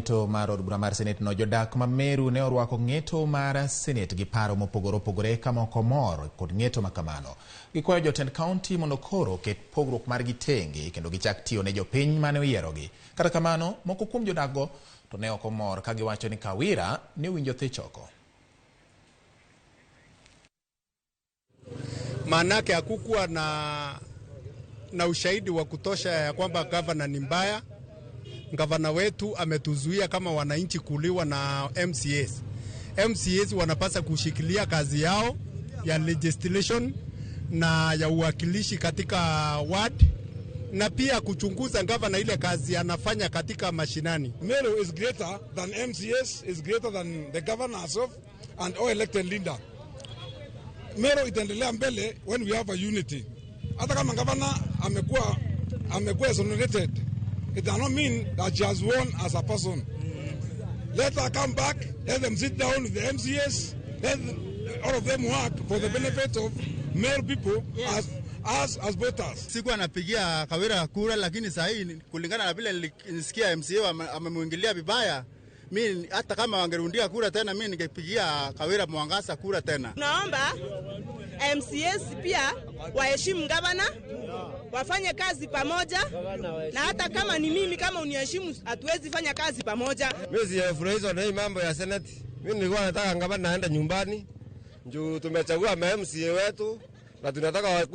ng'eto mar od bura mar Senate no, jodak ma Meru ne orwako ng'eto mar Senate gi paro mopogore opogore ka moko mor kod ng'eto ma kamano. Gikwayo jotend kaunti mondo koro oket pogruok margi tenge kendo gichak tiyo ne jopiny mane oyierogi. Kata kamano, moko kuom jodakgo to ne ok omor ka giwacho ni Kawira ne owinjo thich oko. Maanake hakukuwa na ushahidi wa kutosha ya kwamba gavana ni mbaya. Gavana wetu ametuzuia kama wananchi kuliwa na MCAs. MCAs wanapasa kushikilia kazi yao ya legislation na ya uwakilishi katika ward na pia kuchunguza gavana ile kazi anafanya katika mashinani. Meru is greater than MCAs, is greater than the governor herself and all elected leader. Meru itaendelea mbele when we have a unity. Hata kama governor amekuwa exonerated, it does not mean that she has won as a person. Let her come back, let them sit down with the MCAs, let all of them work for the benefit of Meru people as voters. Sikuwa napigia Kawira kura, lakini saa hii kulingana na vile nilisikia MCA amemuingilia vibaya, mi hata kama wangerundia kura tena, mi ningepigia Kawira Mwangaza kura tena. Naomba MCAs pia waheshimu gavana, wafanye kazi pamoja, na hata kama ni mimi, kama uniheshimu, hatuwezi fanya kazi pamoja. Mimi sijafurahishwa na hii mambo ya Senate. Mimi nilikuwa nataka gavana aende nyumbani juu tumechagua ma MCA wetu na tunataka